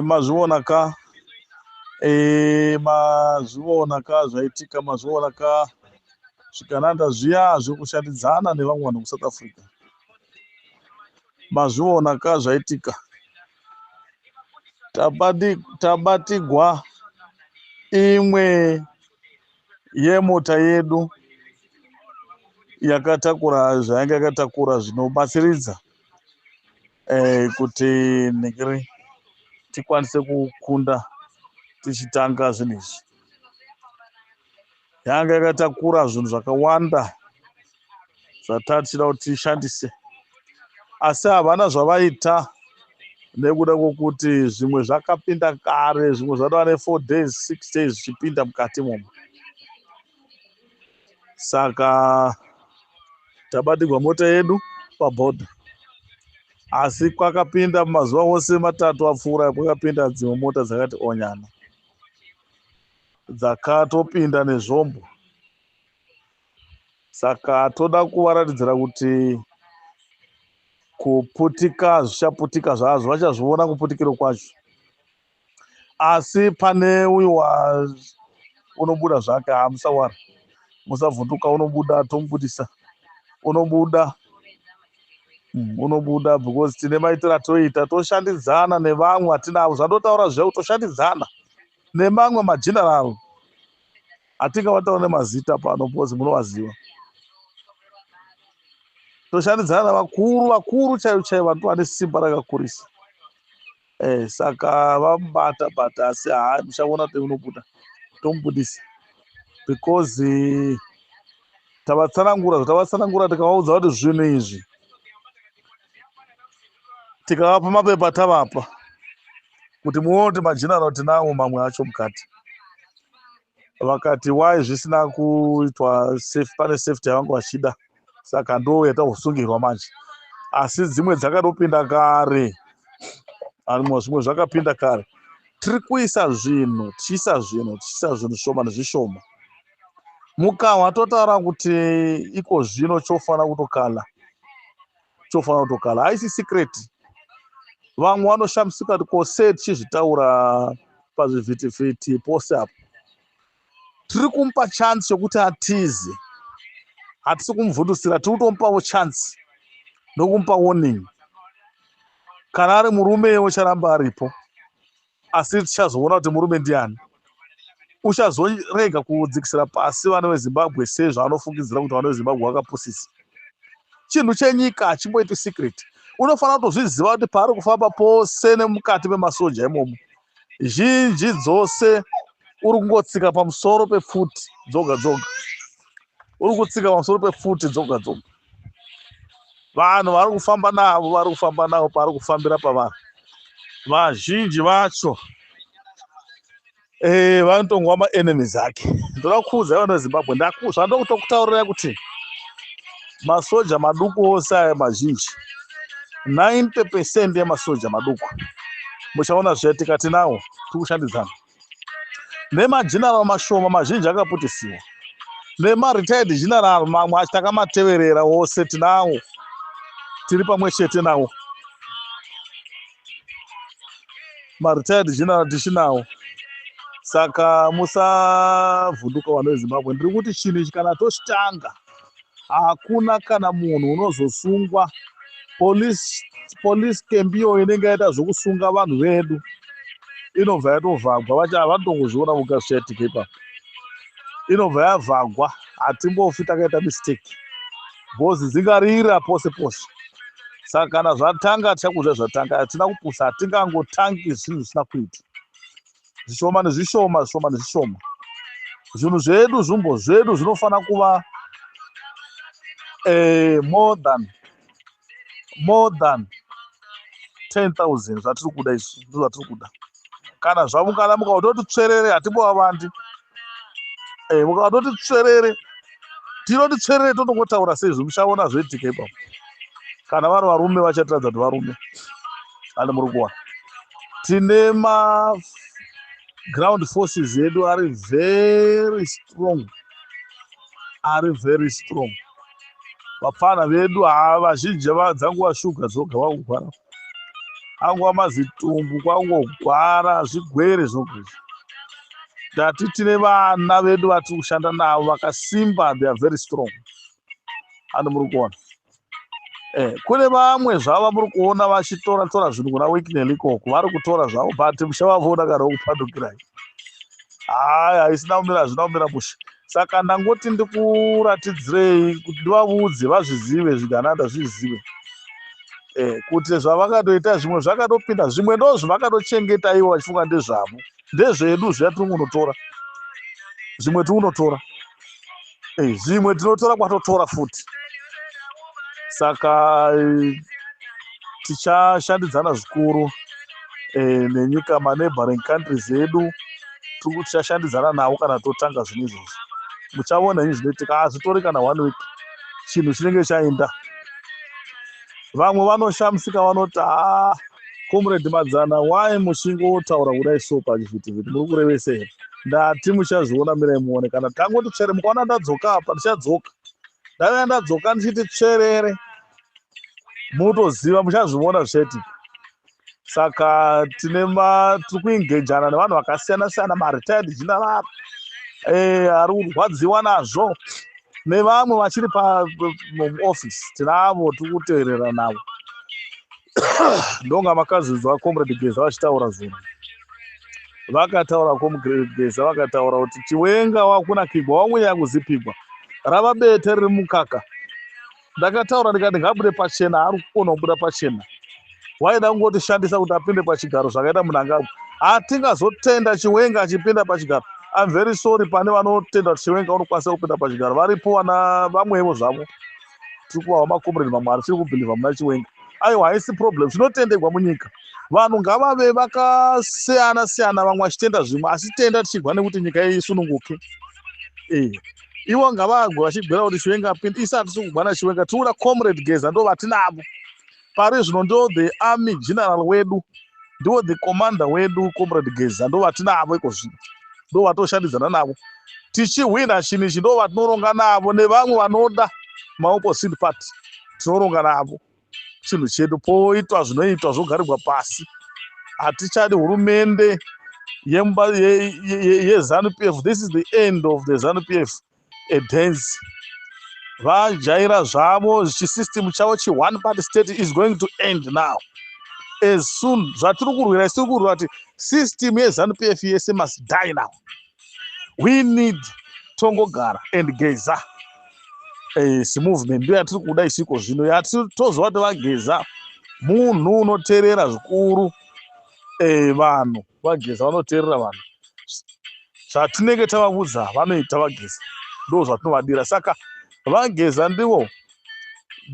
Mazviona ka, mazviona ka zvaitika, mazviona ka zvigananda zviya zvekushandidzana nevamwe vanhu kuSouth Africa. Mazviona ka zvaitika. Tabatigwa imwe yemota yedu yakatakura zvayanga yakatakura zvinobatsiridza kuti nhingiri tikwanise kukunda tichitanga zvinhu izvi. Yanga yakatakura zvinhu zvakawanda zvatatichida kuti tishandise, asi havana zvavaita nekuda kwokuti zvimwe zvakapinda kare, zvimwe zvatova ne4 days, 6 days zvichipinda mukati imomo. Saka tabatirwa mota yedu pabhodha, asi kwakapinda mazuva ose 3 apfuura, kwakapinda dzimwe mota dzakati onyana dzakatopinda nezvombo. Saka toda kuvaratidzira kuti kuputika zvichaputika zvazvo, vachazviona kuputikiro kwacho. Asi pane uyu unobuda zvake, hamusawara, musavhunduka, unobuda, tomubudisa, unobuda, unobuda because tine maitiro atoita, toshandidzana nevamwe atinavo. Zvandotaura zviya, toshandidzana nemamwe mageneral hatingavataura nemazita pano because munovaziva. Toshandidzana navakuru vakuru chaivo chaivo vanotova nesimba rakakurisa. Saka vamubata bata, asi haa, muchaona kuti unobuda, tomubudisa because tavatsanangura zvatavatsanangura, tikavaudza kuti zvinhu izvi, tikavapa mapepa, tavapa kuti muone kuti mageneral tinawo mamwe acho mukati. Vakati why zvisina kuitwa safe, pane safety yavanga vachida, saka ndo yatahusungirwa manje. Asi dzimwe dzakatopinda kare, zvimwe zvakapinda kare. Tiri kuisa zvinhu, tichiisa zvinhu, tichiisa zvinhu zvishoma nezvishoma. Mukahwa totaura kuti iko zvino chofanira kutokala, chofanira kutokala, haisi secret. Vamwe vanoshamisika kuti ko sei tichizvitaura pazvivhitivhiti pose apo. Tiri kumupa chance yokuti atize, hatisi kumuvhundusira, tiri kutomupawo chance nokumupa warning. Kana ari murume ucharamba aripo, asi tichazoona kuti murume ndiani uchazorega kudzikisira pasi vana veZimbabwe sezvaanofungidzira kuti vana veZimbabwe vakapusisa. Chinhu chenyika hachimboiti secret. Unofanira kutozviziva kuti paari kufamba pose nemukati memasoja imomo, zhinji dzose uri kungotsika pamusoro pepfuti dzoga dzoga, uri kutsika pamusoro pepfuti dzoga dzoga. Vanhu vari kufamba navo, vari kufamba navo, paari kufambira pavanhu vazhinji vacho vanotongwa maenemies ake. Ndoda kuudza vanhu veZimbabwe zvandoda kutokutaurirai kuti masoja maduku ose aya mazhinji, 90% yemasoja maduku, muchaona zvaitika. Tinawo, tiri kushandidzana nemageneral mashoma, mazhinji akaputisiwa, nemaretired general mamwe takamateverera ose, tinawo, tiri pamwe chete nawo. Maretired general tichinawo. Saka musavhunduka, vanhu veZimbabwe. Ndiri kuti chinhu ichi kana tochitanga, hakuna kana munhu unozosungwa. Police camp iyo inenge yaita zvokusunga vanhu vedu inobva yatovhagwa. Vanotongozviona voga zvichaitika ipapo, inobva yavhagwa. Hatimbofi takaita mistake because dzingarira pose pose. Saka kana zvatanga, tichakuzva zvatanga. Hatina kupusa, hatingangotangi zvinhu zvisina kuita. Zvishoma nezvishoma, zvishoma nezvishoma, zvinhu zvedu, zvombo zvedu zvinofanira kuva more than 10,000. Zvatiri kuda izvi ndo zvatiri kuda. Kana zvamukana mukatoti tsverere, hatimbovavandi. Mukatoti tsverere, tinoti tsverere, totongotaura seizvo, muchaona zvoitika ipapo. Kana vari varume, vachatiradza kuti varume ane. Muri kuwana tine maground forces edu ari very strong, ari very strong. Vapfana vedu haa, vazhinji dzanguva shuga dzoga vakugwara. Angova mazitumbu kwangogwara zvigwere zvinogwizva. Ndati tine vana vedu vatiri kushanda navo vakasimba, they are very strong. Handi muri kuona? Kune vamwe zvavo muri kuona vachitora tora zvinhu kuna Wicknell ikoko, vari kutora zvavo, but muchavavona kana vokupandukirai. Hai, haisina kumira, hazvina kumira mushe. Saka ndangoti ndikuratidzirei kuti ndivavudze vazvizive, zvigananda zvizive kuti zvavakatoita zvimwe zvakatopinda, zvimwe ndo zvavakatochengeta ivo vachifunga ndezvavo, ndezvedu zviya. Tiri kunotora zvimwe, tiri kunotora zvimwe, tinotora kwatotora futi. Saka tichashandidzana zvikuru nenyika, maneighboring countries edu, tichashandidzana navo. Kana totanga zvinhu izvozvo, muchaona ini zvinoitika. Hazvitori kana one week, chinhu chinenge chaenda. Vamwe vanoshamisika, vanoti, "Ha, Comrade Madzana, wai muchingotaura kudai so pachivhitivhiti? Muri kurevesa here?" Ndati muchazviona, mirai muone. Kana tangoti tsvere, mukaona ndadzoka apa, ndichadzoka, ndaiva ndadzoka ndichiti tsverere, mutoziva, muchazviona zvichaitika. Saka tine tiri kuengejana nevanhu vakasiyana siyana, maretired general ari kurwadziwa nazvo, nevamwe vachiri pamuoffice, tinavo, tiri kuteerera navo. Ndonga makazvinzwa Comrade Geza vachitaura zvinhu. Vakataura, Comrade Geza vakataura kuti Chiwenga wakunakigwa, wakunyanya kuzipigwa, rava bete riri mukaka. Ndakataura ndikati ngabude pachena, ari kukona kubuda pachena. Waida kungotishandisa kuti apinde pachigaro zvakaita Mnangagwa. Hatingazotenda Chiwenga achipinda pachigaro. I'm very sorry, pane vanotenda kuti Chiwenga unokwanisa kupinda pachigaro, varipo vana vamwevo zvavo, tiri kuvawo macomrade mamwe ari tiri kubhilivha muna Chiwenga. Aiwa, haisi problem, zvinotendegwa munyika. Vanhu ngavave vakasiyana siyana, vamwe vachitenda zvimwe, asi tenda tichigwa nekuti nyika isununguke. Ivo ngavagwe vachigwera kuti Chiwenga apinde. Isi hatisi kugwa naChiwenga, tiri kuda Comrade Geza, ndo vatinavo pari zvino, ndo the army general wedu, ndiwo the commander wedu. Comrade Geza ndo vatinavo iko zvino, ndo vatoshandidzana navo tichihwina chinhu ichi, ndo vatinoronga navo nevamwe vanoda maopposite party, tinoronga navo chinhu chedu, poitwa zvinoitwa, zvogarirwa pasi. Hatichadi hurumende yeZANU PF. This is the end of the ZANU PF dance. Vajaira zvavo chisystem chavo chi-one party state is going to end now as soon. Zvatiri kurwira, isiri kurwira kuti system yeZANU PF yese must die now. We need Tongogara and Geza movement, ndo yatiri kuda isiko zvino. Yatitoziva kuti vaGeza munhu unoteerera zvikuru vanhu. VaGeza vanoteerera vanhu, zvatinenge tavavudza vanoita. VaGeza ndo zvatinovadira. Saka VaGeza ndivo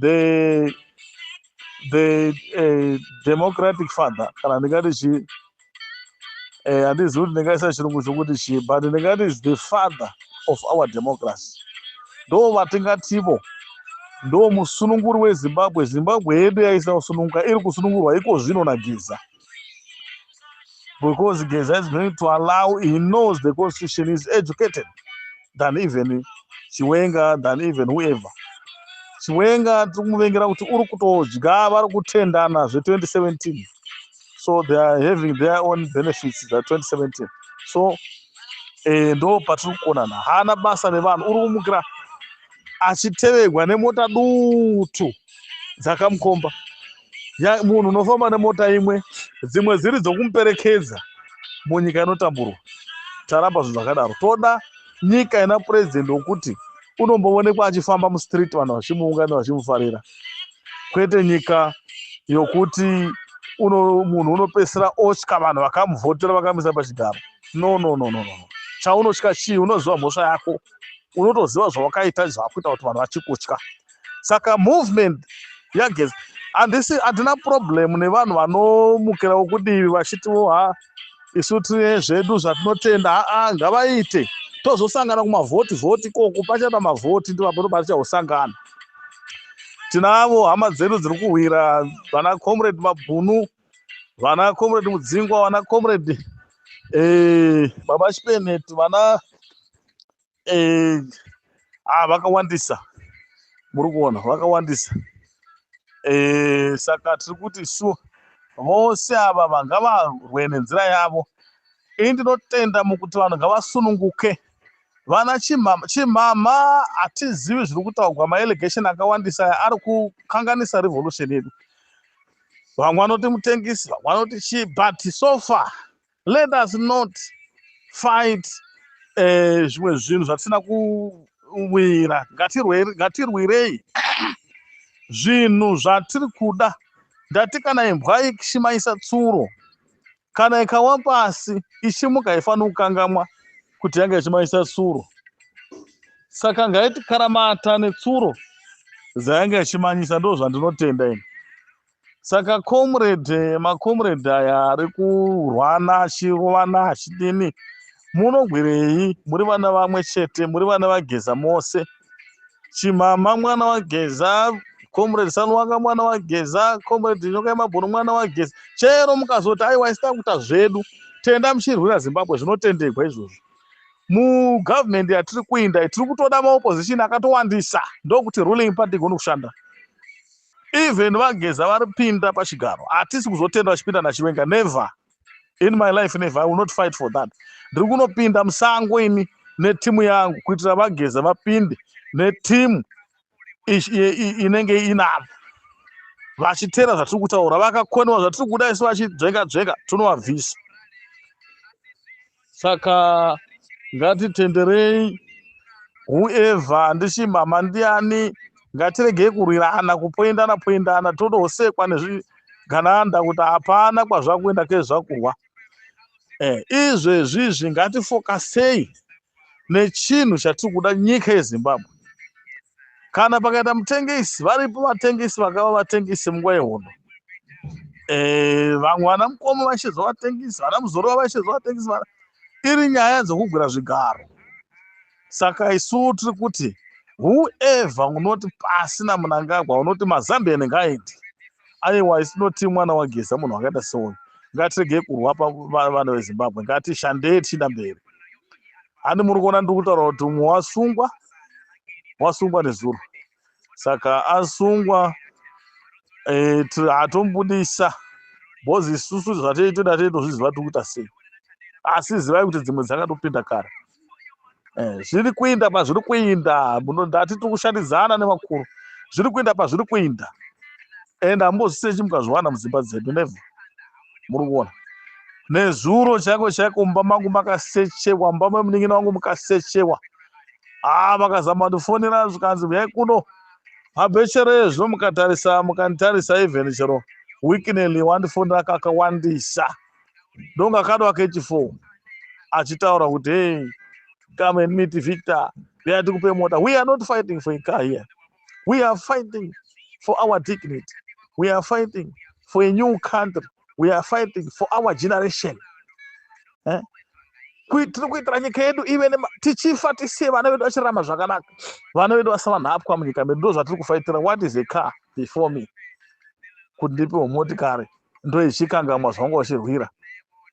the democratic father, kana ndingati chi handizivi kuti ndingaisa chirungu chokuti chii, but ndingati is the father of our democracy. Ndo vatingativo ndo musununguri weZimbabwe. Zimbabwe yedu yaisina kusununguka, iri kusunungurwa iko zvino naGeza, because Geza is going to allow, he knows the constitution, is educated than even Chiwenga, than even whoever. Chiwenga tiri kumuvengera kuti uri kutodya, vari kutendana zve2017, so they are having their own benefits za2017. So ndo patiri kukonana. Haana basa nevanhu, uri kumukira achitevegwa nemota dutu dzakamukomba. Munhu unofamba nemota imwe, dzimwe dziri dzokumuperekedza munyika inotamburwa. Taramba zvinhu zvakadaro. Toda nyika ina purezidendi wokuti unomboonekwa achifamba mustreet, vanhu vachimuunganira, vachimufarira, kwete nyika yokuti munhu unopedzisira otya vanhu vakamuvhotera, vakamisa pachigaro. No, no, no, no, no. Chaunotya chii? Unoziva mhosva yako, unotoziva zvawakaita zvakuita kuti vanhu vachikutya. Saka movement yaGeza, handisi, handina problem nevanhu vanomukirawo kudivi vachitiwo, "Ha, isu tine zvedu zvatinotenda." Aa, ngavaite, tozosangana kumavhoti vhoti ikoko. Pachada mavhoti, ndipo patichazosangana. Tinavo hama dzedu dziri kuhwira, vana Comrade Mabhunu, vana Comrade Mudzingwa, vana Comrade Baba Chipenetu, vana vakawandisa, muri kuona vakawandisa. Saka tiri kuti su Vose ava vangavarwe nenzira yavo. Ini ndinotenda mukuti vanhu ngavasununguke. Vana Chimhamha, Chimhamha hatizivi zviri kutaurwa, maallegation akawandisa aya ari kukanganisa revolution yedu. Vamwe vanoti mutengesi, vamwe vanoti chii, but so far let us not fight zvimwe zvinhu zvatisina kuwira. Ngatirwirei zvinhu zvatiri kuda. Ndati kana imbwa ichimaisa tsuro, kana ikawa pasi ichimuka, haifaniri kukangamwa kuti yanga ichimaisa tsuro. Saka ngaitikaramata netsuro dzayanga ichimanyisa. Ndo zvandinotenda ini. Saka comrade, macomrade aya ari kurwana, achirovana, achidini, munogwirei? Muri vana vamwe chete, muri vana vaGeza mose. Chimama mwana waGeza, Comrade Sanuwanga mwana waGeza, Comrade Nyoka yemabhunu mwana waGeza. Chero mukazoti aiwa, isita kuita zvedu, tenda muchirwira Zimbabwe, zvinotendegwa izvozvo. Mugavhumendi yatiri kuinda, tiri kutoda maopposition akatowandisa, ndokuti ruling party igone kushanda. Even vaGeza varipinda pachigaro, hatisi kuzotenda vachipinda naChiwenga. Never in my life, never. I will not fight for that. Ndiri kunopinda musango ini netimu yangu kuitira vaGeza vapinde netimu inenge inavo, vachiteera zvatiri kutaura. Vakakonewa zvatiri kuda isu, vachidzvenga dzvenga, tinovabvisa. Saka ngatitenderei whoever, ndiChimama, ndiani, ngatiregei kurwirana, kupoendana poendana, todosekwa nezvigananda kuti hapana kwazvakuenda kezvakurwa. Izvezvizvi ngatifokasei nechinhu chatiri kuda, nyika yeZimbabwe. Kana pakaita mutengesi, varipo vatengesi vakava vatengesi munguva yehondo. Vamwe vana Mukoma vaishedzwa vatengesi, vana Muzorova vaishedzwa vatengesi, iri nyaya dzokugwira zvigaro. Saka isu tiri kuti whoever unoti pasina Munangagwa, unoti maZambian ngaaende, aiwa, isinoti mwana waGeza, munhu wakaita seuyu. Ngatiregei kurwa pavana veZimbabwe, ngatishandei tichienda mberi. Handi muri kuona ndiri kutaura kuti umwe wasungwa, wasungwa nezuro. Saka asungwa, hatombudisa because isusu zvatitoda teitozviziva tiri kuita sei. Asi zivai kuti dzimwe dzakatopinda kare. Zviri kuinda pazviri kuinda. Ndati tiri kushandidzana nevakuru, zviri kuinda pazviri kuinda, and hambozvisechi mukazviwana mudzimba dzedu, never. Muri kuona nezuro chaiko chaiko mumba mangu makasechewa, mumba memunin'ina wangu mukasechewa. Ah, vakazama kundifonera, zvikanzi uyai kuno mabhechere. Zvino mukatarisa, mukanditarisa, even chero Wicknell wandifonera kakawandisa, ndonga kadwa kechi4 achitaura kuti, "Hey, come and meet Victor, uyai tikupe mota." We are not fighting for a car here. We are fighting for our dignity. We are fighting for a new country. We are fighting for our generation, eh? Tiri kuitira nyika yedu ive tichifa tisiye vana vedu vachirarama zvakanaka, vana vedu vasava nhapwa munyika medu. Ndo zvatiri kufaitira. What is a car before me kuti ndipiwe motikari ndoichikangamwa zvavanga vachirwira?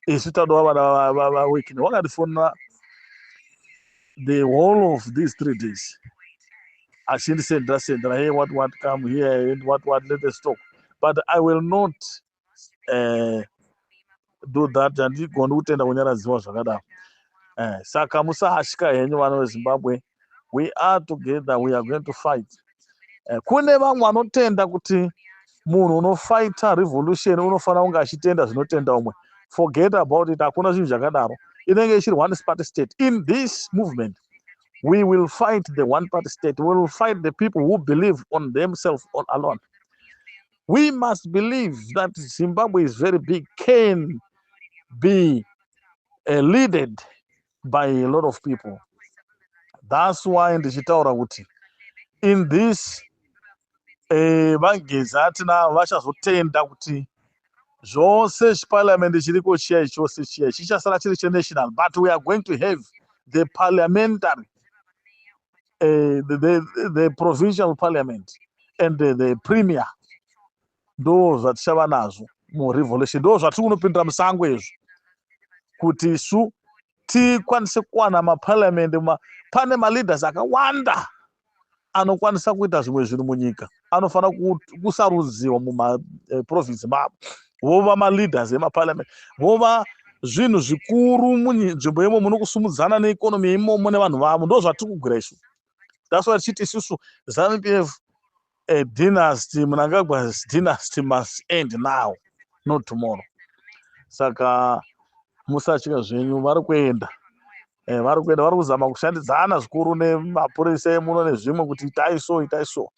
Isu tadova vana vaWicknell wakatifonera the whole of these 3 days achindisendera sendera, "Hey, what what, come here and what what, let us talk." But I will not do that. Handigoni kutenda kunyaradziwa zvakadaro. Saka musatya henyu, vana veZimbabwe. We are together, we are going to fight. Kune vamwe vanotenda kuti munhu unofighta revolution unofanira kunge achitenda zvinotenda umwe. Forget about it. Hakuna zvinhu zvakadaro. Inenge ichiri one party state. In this movement we will fight the one party state. We will fight the people who believe on themselves on alone. We must believe that Zimbabwe is very big, can be leaded by a lot of people. That's why ndichitaura kuti in this vaGeza tinavo vachazotenda kuti zvose chiparliament chiriko chiya chose chiya chichasara chiri chenational, but we are going to have the parliamentary the provincial parliament and the premier. Ndo zvatichava nazvo murevolution, ndo zvatiri kunopindira musango izvo, kuti isu tikwanise kuwana maparliament pane maleaders akawanda anokwanisa kuita zvimwe zvinhu munyika, anofanira kusarudziwa mumaprovince mavo. Vova maleaders emaparliament, vova zvinhu zvikuru munzvimbo imomo, nokusumudzana neeconomy yeimomo nevanhu vavo. Ndo zvatiri kugwira isu. That's why tichiti isusu ZANU PF dynasty, Mnangagwa's dynasty must end now, not tomorrow. Saka musatya zvenyu, vari kuenda, vari kuenda, vari kuzama kushandidzana zvikuru nemapurisa emuno nezvimwe kuti itai so, itai so.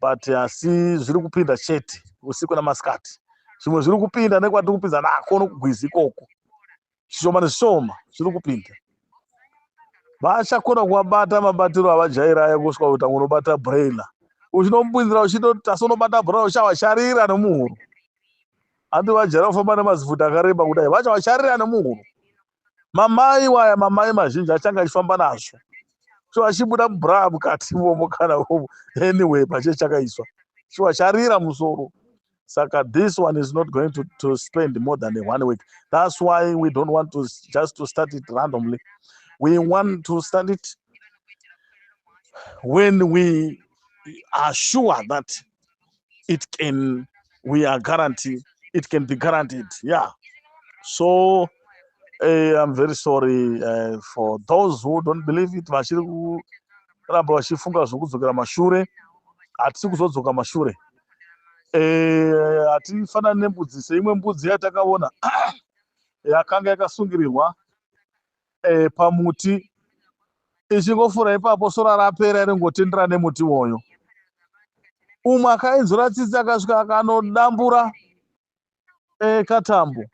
But asi zviri kupinda chete usiku namasikati. Zvimwe zviri kupinda nekwatiri kupinza nako nokugwiza ikoko, zvishoma nezvishoma zviri kupinda. Vachakona kuvabata mabatiro avajaira aya, kusvika kuita unobata broiler, uchinombwinzira, uchitoti broiler, uchavasharira nemuhuro. Handi vajaira kufamba nemazivhuti akareba kudai, vachavasharira nemuhuro. Mamai waya, mamai mazhinji achange achifamba nazvo, so achibuda bra mukati imomo kana anyway pache chakaiswa, chivasharira musoro. Saka this one is not going to spend more than a one week. That's why we don't want to just to start it randomly. We want to start it when we are sure that it can, we are guaranteed, it can be guaranteed. Yeah, so I'm very sorry for those who don't believe it, vachiri kuramba vachifunga zvokudzokera mashure. Hatisi kuzodzoka mashure. Hatifanani nembudzi, seimwe mbudzi yatakaona yakanga yakasungirirwa pamuti, ichingofura ipapo, sora rapera, ringotendera nemuti iwoyo. Umwe akainzura tsitsi, akasvika akanodambura katambo,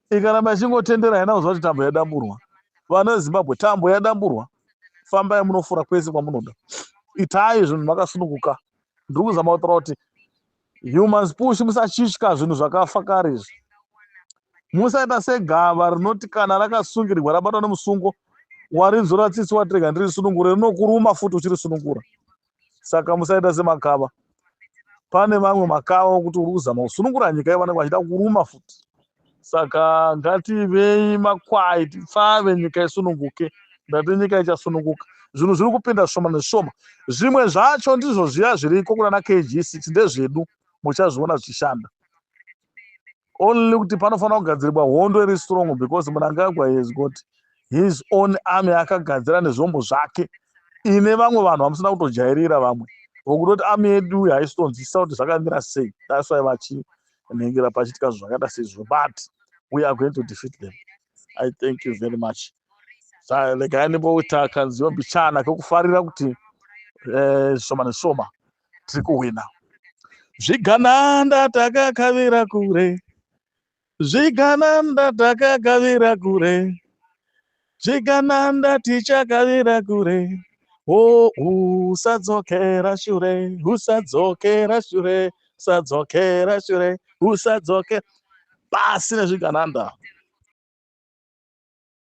ikaramba ichingotendera. Haina kuziva kuti tambo yadamburwa. Vana veZimbabwe, tambo yadamburwa. Fambai munofura kwese kwamunoda, itai zvinhu makasununguka. Ndiri kuzama kutaura kuti humans push, musachitya zvinhu zvakafa kare izvi. Musaita segava rinoti kana rakasungirirwa, rabatwa nemusungo, warinzura tsitsi, watirega ndirisunungure, rinokuruma futi uchirisunungura. Saka musaita semakava. Pane mamwe makava okuti uri kuzama kusunungura nyika, yevanenge vachida kuruma futi. Saka ngativei makwai, tipfave, nyika isununguke. Ndati nyika ichasununguka. Zvinhu zviri kupinda zvishoma nezvishoma. Zvimwe zvacho ndizvo zviya zviriko kunana KG6, ndezvedu, muchazviona zvichishanda. Only kuti panofanira kugadzirwa hondo iri strong, because Mnangagwa has got his own army akagadzira nezvombo zvake, ine vamwe vanhu vamusina kutojairira, vamwe vokutoti army yedu haisitonzwisisa kuti zvakamira sei. That's why vachinhengera pachiitika zvinhu zvakaita seizvo, but we are going to defeat them. I thank you very much. Regai ndimboita kanziyo mbichana kekufarira kuti zvishoma nezvishoma tiri kuhwina. Zvigananda takakavira kure, zvigananda takakavira kure, zvigananda tichakavira kure. O, usadzokera shure, usadzokera shure, usadzokera shure, usadzoke. Pasi nezvigananda.